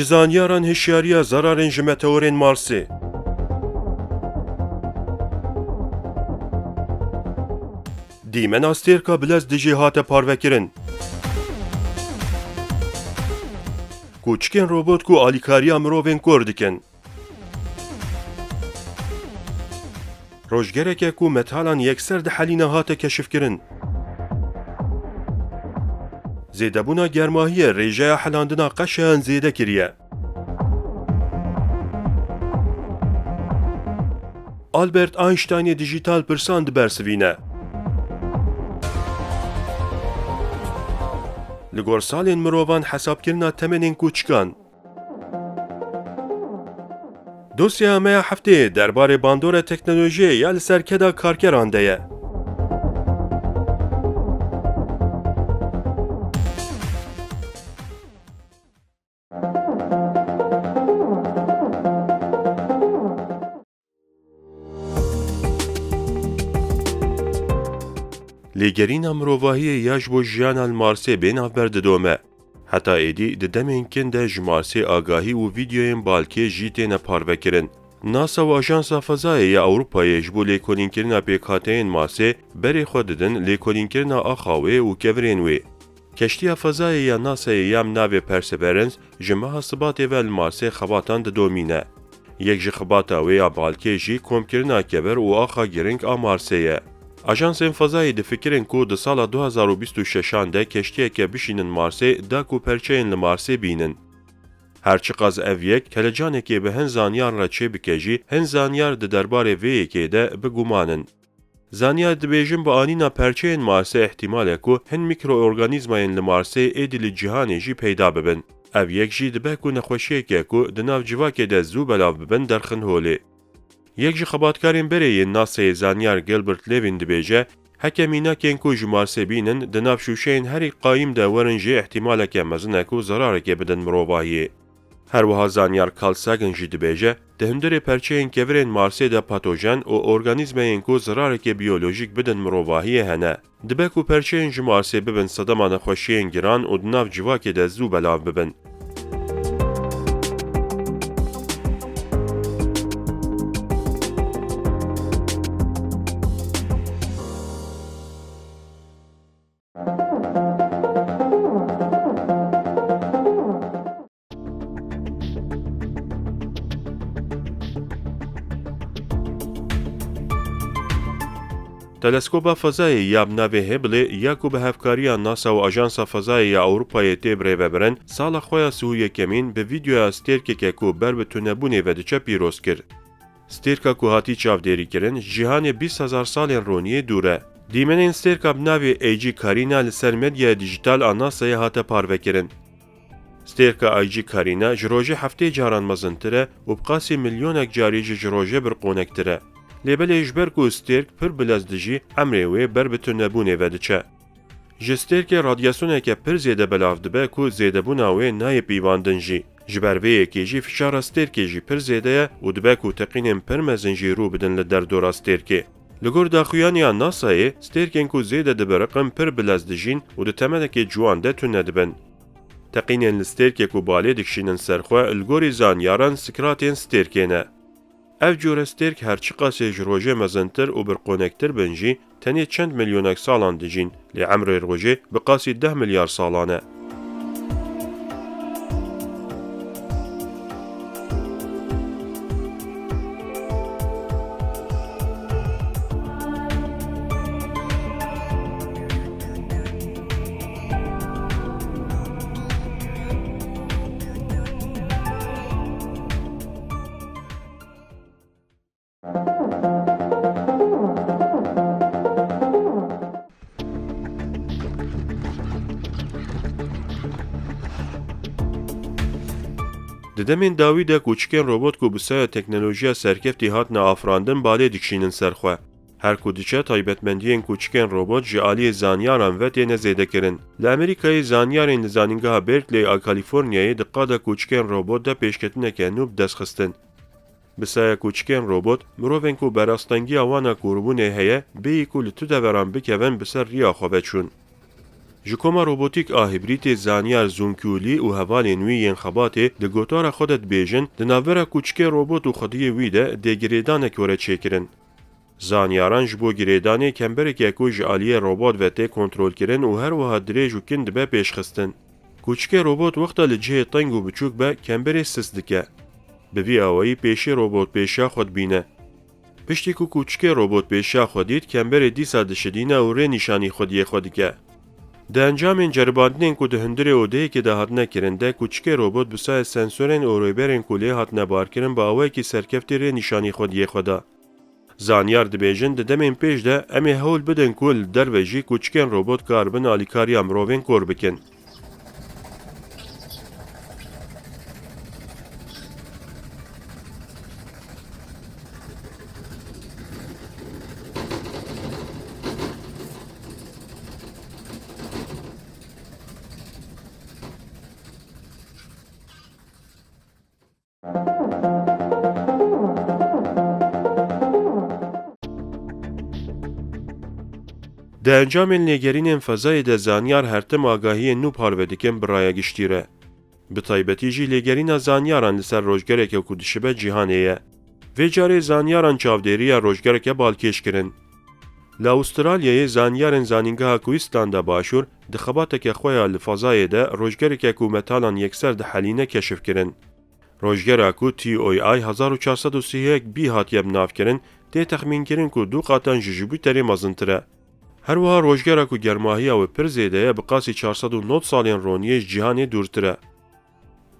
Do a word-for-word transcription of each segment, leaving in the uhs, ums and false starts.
Zanyaran hişyariya zararên ji meteorên Marsê. Dîmena stêrka Bilezdijê hate parvekirin. Kûçikên robot ku alîkariya mirovên kor dikin. Rojgereke ku metalan yekser dihelîne hate keşifkirin. Zêdebûna germahiyê rêjeya helandina qeşeyan zêde kiriye. Albert Einsteinê dijîtal pirsan dibersivîne. Li gor salên mirovan hesabkirina temenên kûçikan. Dosyeya me ya hefteyê derbarê bandora teknolojiyê ya li ser keda karkeran de ye. Lêgerîna mirovahiyê ya ji bo jiyana li Marsê bê navber didome. Heta êdî di demên kin de ji Marsê agahî û vîdeoyên balkêş jî têne parvekirin. NASA û Ajansa Fezayê ya Ewropayê ji bo lêkolînkirina pêkhateyên Marsê berê xwe didin lêkolînkirina axa wê û kevirên wê. Keştiya fezayê ya NASAyê ya bi navê Perseverance ji meha Sibatê ve li Marsê xebatan didomîne. Yek ji xebata wê ya balkêş jî komkirina kevir û axa giring a Marsê ye. Ajansên fezayê difikirin ku di sala du hazar û bîst û şeşan de keştiyeke bişînin Marsê da ku perçeyên li Marsê bînin. Her çiqas ev yek kelecanekê bi hin zanyar re çêbike jî, hin zanyar di derbarê vê yekê de bi guman in. Zanyar dibêjin bi anîna perçeyên Marsê îhtîmal e ku hin mîkroorganîzmayên li Marsê êdî li cîhanê jî peyda bibin. Ev yek jî dibe ku nexweşiyeke ku di nav civakê de zû belav bibin derxin holê. Yek ji xebatkarên berê yên NASAyê zanyar Gilbert Levin dibêje, heke mînakên ku ji Marsê bînin di nav şûşeyên herî qayîm de werin jî îhtîmaleke mezin e ku zerarekê bidin mirovahiyê. Her wiha zanyar Carl Sagan jî dibêje, di hundirê perçeyên kevirên Marsê de patojen û organîzmayên ku zirarekê biyolojîk bidin mirovahiyê hene. Dibe ku perçeyên ji Marsê bibin sedema nexweşiyên giran û di nav civakê de zû belav bibin. Teleskoba fezayê ya bi navê Hubble-ê ya ku bi hevkariya NASA û Ajansa Fezayê ya Ewropayê tê birêvebirin, sala xwe ya sih û yekemîn bi vîdeoya stêrkeke ku ber bi tunebûnê ve diçe pîroz kir. Stêrka ku hatî çavdêrîkirin, ji cîhanê bîst hezar salên roniyê dûr e. Dîmenên stêrka bi navê A G Carina li ser medyaya dîjîtal a NASAyê hate parvekirin. Stêrka A G Carina ji rojê heftê caran mezintir e û bi qasî milyonek carî jî ji rojê birqonektir e. Lê belê ji ber ku stêrk pir bi lez dijî, emrê wê ber bi tunebûnê ve diçe. Ji stêrkê radyasyoneke pir zêde belav dibe ku zêdebûna wê nayê pîvandin jî. Ji ber vê yekê jî fişara stêrkê jî pir zêde ye û dibe ku teqînên pir mezin jî rû bidin li derdora stêrkê. Li gor daxuyaniya NASAyê, stêrkên ku zêde dibiriqin pir bi lez dijîn û di temenekê ciwan de tune dibin. Teqînên li stêrkê ku balê dikişînin ser xwe, li gorî zanyaran skratên stêrkê ne. Ev cure stêrk her çiqasê ji rojê mezintir û birqonektir bin jî, tenê çend milyonek salan dijîn, lê emrê rojê bi qasî deh milyar salan e. Di demên dawî de kûçikên robot ku bi saya teknolojiya serkeftî hatine afirandin, balê dikişînin ser xwe. Her ku diçe, taybetmendiyên kûçikên robot ji aliyê zanyaran ve têne zêdekirin. Li Amerîkayê zanyarên li Zanîngeha Berkeley a Kalîforniyayê di qada kûçikên robot de pêşketineke nû bi dest xistin. Bi saya kûçikên robot, mirovên ku berastengiya wana kûrbûnê heye, bêyî ku li tu deveran bikevin, bi ser riya xwe ve çûn. Ji koma robotîk a hîbrîdê Zanyar Zunkyûlî û hevalên wî yên xebatê di gotara xwe de dibêjin, di navbera kûçikê robot û xwediyê wî de dê girêdanek were çêkirin. Zanyaran ji bo girêdanê kembereke ku ji aliyê robot ve tê kontrolkirin û her wiha dirêj û kin dibe pêşxistin. Kûçikê robot wexta li cihê teng û biçûk be, kemberê sis dike. Bi vî awayî pêşî robot pêşiya xwe dibîne. Piştî ku kûçikê robot pêşiya xwe dît, kemberê dîsa dişidîne û rê nîşanî xwediyê xwe dike. Di encamên ceribandinên ku di hundirê odeyekê de hatine kirin de, kûçikê robot bi sayê sensorên û rêberên ku lê hatine barkirin, bi awayekî serkeftî rê nîşanî xwediyê xwe da. Zanyar dibêjin, di demên pêş de em ê hewl bidin ku li derve jî kûçikên robot karibin alîkariya mirovên kor bikin. Di encamên lêgerînên fezayê de Zanyar her tim agahiyên nû parve dikin bi raya giştî re. Bi taybetî jî lêgerîna Zanyaran li ser rojgereke ku dişibe cîhanê ye. Vê carê Zanyaran çavdêriya rojgereke balkêş kirin. Li Awistralyayê Zanyarên Zanîngeha Queensland-a Başûr di xebateke xwe ya li fezayê de rojgereke ku metalan yekser dihelîne keşif kirin. Rojgera ku T O I hezar û çar sed û sî û yek B hatiye binavkirin, tê texmînkirin ku du qatan ji Jupîterê mezintir e. Her wiha rojgera ku germahiya wê pir zêde ye, bi qasî çar sed û nod salên roniyê ji cîhanê dûrtir e.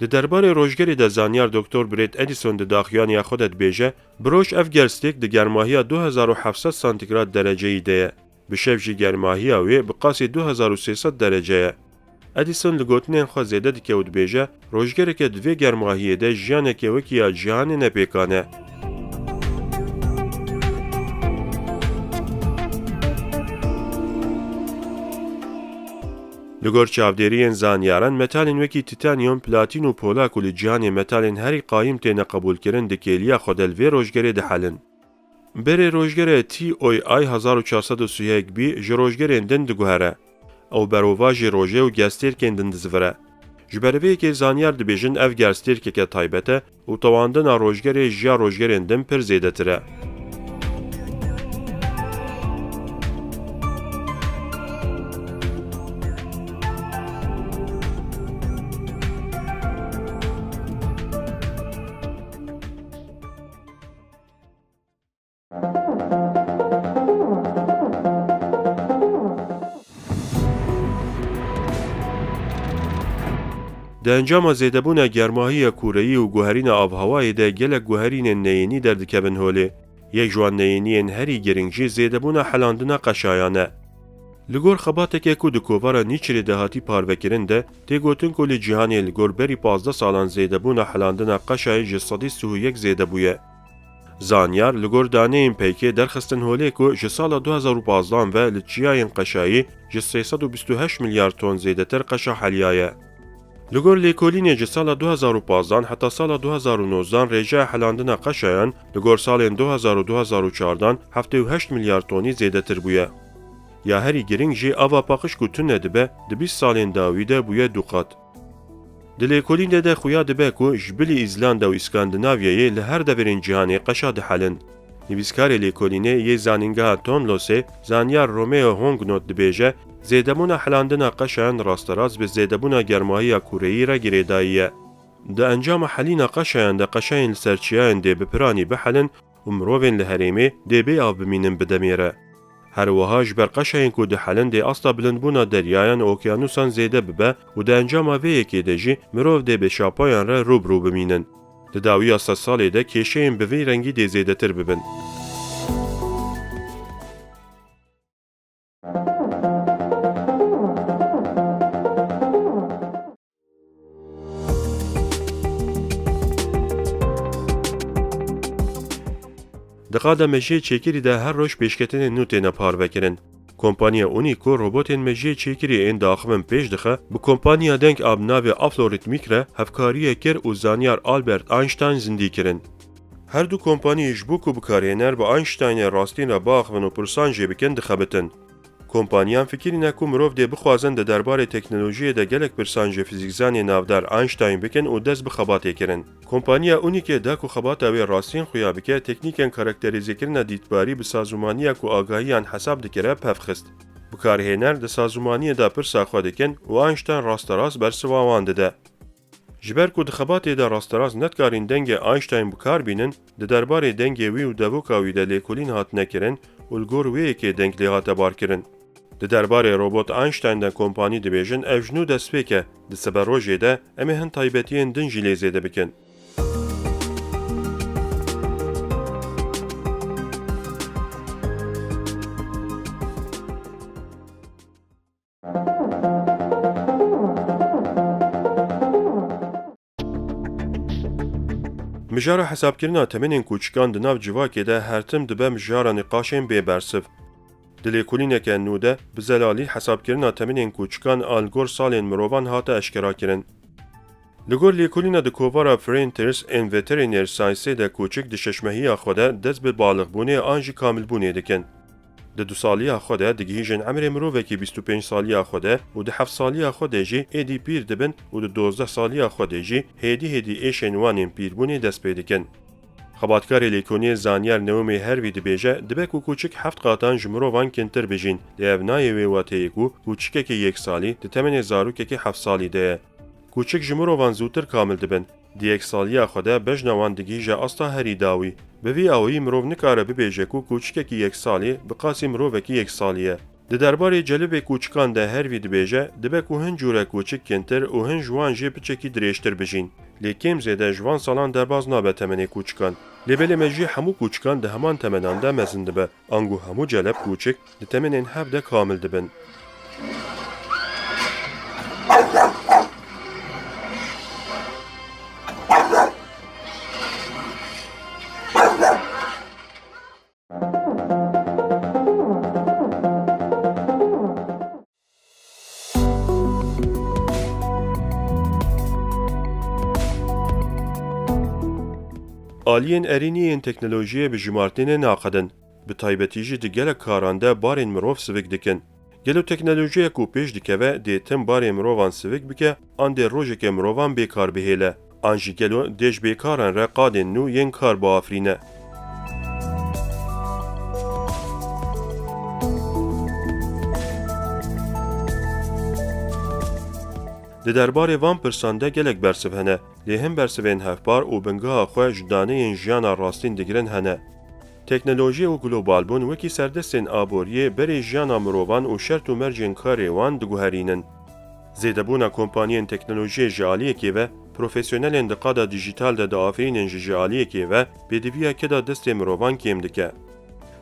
Di derbarê rojgerê de zanyar Doktor Brett Edison di daxuyaniya xwe de dibêje, bi roj ev gerstêk di germahiya du hezar û heft sed santigrad dereceyî de ye. Bi şev jî germahiya wê bi qasî du hezar û sê sed derece ye. Edison li gotinên xwe zêde dike û dibêje, rojgereke di vê germahiyê de jiyaneke wekî ya cîhanê ne pêkan e. Li gor çavdêriyên zanyaran, metalên wekî tîtanyum, platîn û pola ku li cîhanê metalên herî qayîm têne qebûlkirin, di kêliya xwe de li vê rojgerê dihelin. Berê rojgere T O I hezar û çar sed û sî û yek B ji rojgerên din diguhere. Ew berovajî rojê û gerstêrkên din dizivire. Ji ber vê yekê zanyar dibêjin ev gerstêrkeke taybet e û tewandina rojgerê ji ya rojgerên din pir zêdetir e. Di encama zêdebûna germahiya kûreyî û guherîna avhewayê de gelek guherînên neyênî derdikevin holê. Yek ji wan neyêniyên herî girîng jî zêdebûna helandina qeşayan e. Li gor xebateke ku di kovara Nature-ê de hatî parvekirin de, tê gotin ku li cîhanê li gor berî pazdeh salan zêdebûna helandina qeşayê ji sedî sî û yek zêde bûye. Zanyar li gor daneyên peykê derxistin holê ku ji sala du hezar û pazdeh ve li çiyayên qeşayî ji sê sed û bîst û heşt milyar ton zêdetir qeşa heliyaye. Li gor lêkolînê ji sala du hezar û pazdeh heta sala du hezar û nozdeh rêjeya helandina qeşayan li gor salên du hezar û du hezar û çardeh heftê û heşt milyar tonî zêdetir bûye. Ya herî girîng jî ava paqij ku tune dibe, di bîst salên dawî de bûye du qat. Di lêkolînê de xuya dibe ku ji bilî Îzlanda û Îskandinavyayê li her deverên cîhanê qeşa dihelin. Nivîskarê lêkolînê yê Zanîngeha Tonlosê, zanyar Romeo Hongnot dibêje, zêdebûna helandina qeşayan rasterast bi zêdebûna germahiya kûreyî re girêdayî ye. Di encama helîna qeşayan de qeşayên li ser çiyayên dê bi piranî bihelin û mirovên li herêmê dê bê av bimînin bi demê re. Her wiha ji ber qeşayên ku dihelin dê asta bilindbûna deryayan û okyanûsan zêde bibe û di encama vê yekê de jî mirov dê bi şapoyan re rû bi rû bimînin. Di dawiya sed salê de kêşeyên bi vî rengî dê zêdetir bibin. Di qada mejiyê çêkirî de her roj pêşketinên nû têne parvekirin. Kompaniya Unico robotên mejiyê çêkirî ên diaxivin pêş dixe, bi kompaniya deng a bi navê Afloritmik re hevkariyê kir û zanyar Albert Einstein zindî kirin. Her du kompanî ji bo ku bikarhêner bi Einsteinê rastîn re biaxivin û pirsan jê bikin, dixebitin. Kompaniyan fikirîne ku mirov dê bixwazin di derbarê teknolojiyê de gelek pirsan ji fizîkzanê navdar Einstein bikin û dest bi xebatê kirin. Kompaniya Unîkê da ku xebata wê rastîn xuya bike, teknîkên karakterîzekirina dîtbarî bi sazûmaniya ku agahiyan hesab dikire pevxist. Bikarhêner di sazûmaniyê de pirsa xwe dikin û Einstein rasterast bersiva wan dide. Ji ber ku di xebatê de rasterast nedikarîn dengê Einstein bi kar bînin, di derbarê dengê wî û devoka wî de lêkolîn hatine kirin û li gor wê yekê deng lê hate barkirin. Di derbarê robot Einstein de kompanî dibêjin, ev ji nû destpêk e, di siberojê de em ê hin taybetiyên din jî lê zêde bikin. Mijara hesabkirina temenên kûçikan di nav civakê de her tim dibe mijara nîqaşên bê bersiv. Di lêkolîneke nû de bi zelalî hesabkirina temenên kûçikan a li gor salên mirovan hate eşkerakirin. Li gor lêkolîna di kovara Frontiers in Veterinary Science de kûçik di şeşmehiya xwe de dest bi balixbûnê an jî kamilbûnê dikin. Di du saliya xwe de digihîjin emrê mirovekî bîst û pênc saliya xwe de û di heft saliya xwe de jî êdî pîr dibin û di dozdeh saliya xwe de jî hêdî hêdî êşên wan ên pîrbûnê dest pê dikin. Xebatkarê lêkolînê Zanyar Neomê Hervî dibêje, dibe ku kûçik heft qatan ji mirovan kintir bijîn, lê ev nayê wê wateyê ku kûçikekî yek salî di temenê zarokekî heft salî de ye. Kûçik ji mirovan zûtir kamil dibin. Di yek saliya xwe de bejna wan digihîje asta herî dawî. Bi vî awayî mirov nikare bibêje ku kûçikekî yek salî bi qasî mirovekî yek salî ye. Di derbarê celibê kûçikan de Hervî dibêje, dibe ku hin cûre kûçik kintir û hin ji wan jî piçekî dirêjtir bijîn. Lê kêm zêde ji van salan derbas nabe temenê kûçikan. Lê belê mejiyê hemû kûçikan di heman temenan de mezin dibe. Ango hemû celeb kûçik di temenên hev de kamil dibin. Aliyên erênî yên teknolojiyê bi jimartinê naqedin. Bi taybetî jî di gelek karan de barên mirov sivik dikin. Gelo teknolojiyek ku pêş dikeve dê tim barê mirovan sivik bike, an dê rojeke mirovan bê kar bihêle? An jî gelo dê ji bêkaran re qadên nû yên kar biafirîne? Di derbarê van pirsan de gelek bersiv hene, lê hin bersivên hevpar û bingeha xwe ji daneyên jiyana rastîn digirin hene. Teknolojî û globalbûn wekî serdestên aboriyê berê jiyana mirovan û şert û mercên karê wan diguherînin. Zêdebûna kompaniyên teknolojiyê ji aliyekê ve, profesyonelên di qada dijîtal de diafirînin jî ji aliyekê ve, pêdiviya keda destê mirovan kêm dike.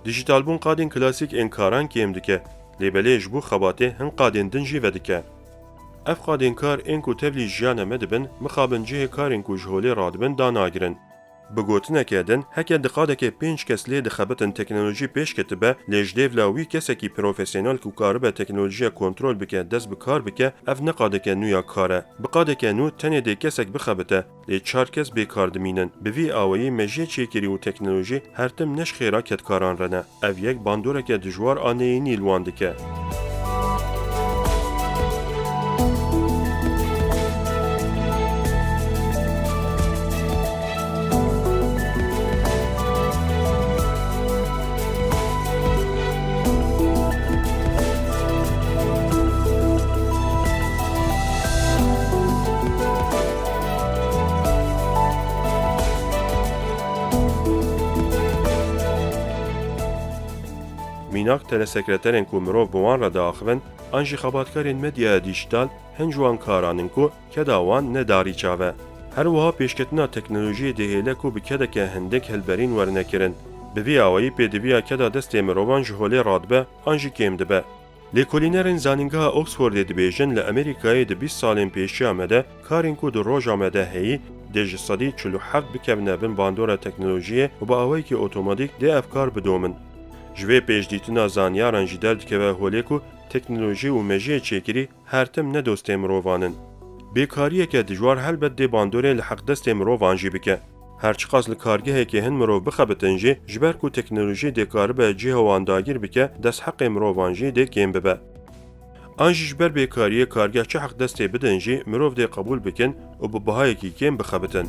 Dijîtalbûn qadên klasîk ên karan kêm dike, lê belê ji bo xebatê hin qadên din jî vedike. Ev qadên kar ên ku tevlî jiyana me dibin, mixabin cihê karên ku ji holê radibin danagirin. Bi gotineke din, heke di qadeke pênc kes lê dixebitin teknolojî pêş ketibe, lê ji dêvla wî kesekî profesyonel ku karibe teknolojiya kontrol bike, dest bi kar bike, ev ne qadeke nû ya kar e. Bi qadeke nû tenê dê kesek bixebite, lê çar kes bê kar dimînin. Bi vî awayî mejiyê çêkirî û teknolojî her tim ne ji xêra kedkaran re ne. Ev yek bandoreke dijwar a neyînî li wan dike. Mînak telesekreterên ku mirov bi wan re diaxivin, an jî xebatkarên medyaya dîjîtal hin ji wan karan in ku keda wan ne darî çav e. Her wiha pêşketina teknolojiyê dihêle ku bi kedeke hindik hilberîn werine kirin. Bi vî awayî pêdiviya keda destê mirovan ji holê radibe an jî kêm dibe. Lêkolînerên Zanîngeha Oxfordê dibêjin, li Amerîkayê di bîst salên pêşiya me de karên ku di roja me de heyî, dê ji sedî çil û heft bikevine bin bandora teknolojiyê û bi awayekî otomatîk dê ev kar bidomin. Ji vê pêşdîtina zanyaran jî derdikeve holê ku teknolojî û mejiyê çêkirî her tim ne dostê mirovan in. Bêkariyeke dijwar helbet dê bandorê li heq destê mirovan jî bike. Her çiqas li kargehekê hin mirov bixebitin jî, ji ber ku teknolojî dê karibe cihê wan dagîr bike, destheqê mirovan jî dê kêm bibe. An jî ji ber bêkariyê kargeh çi heq destê bidin jî, mirov dê qebûl bikin û bi bihayekî kêm bixebitin.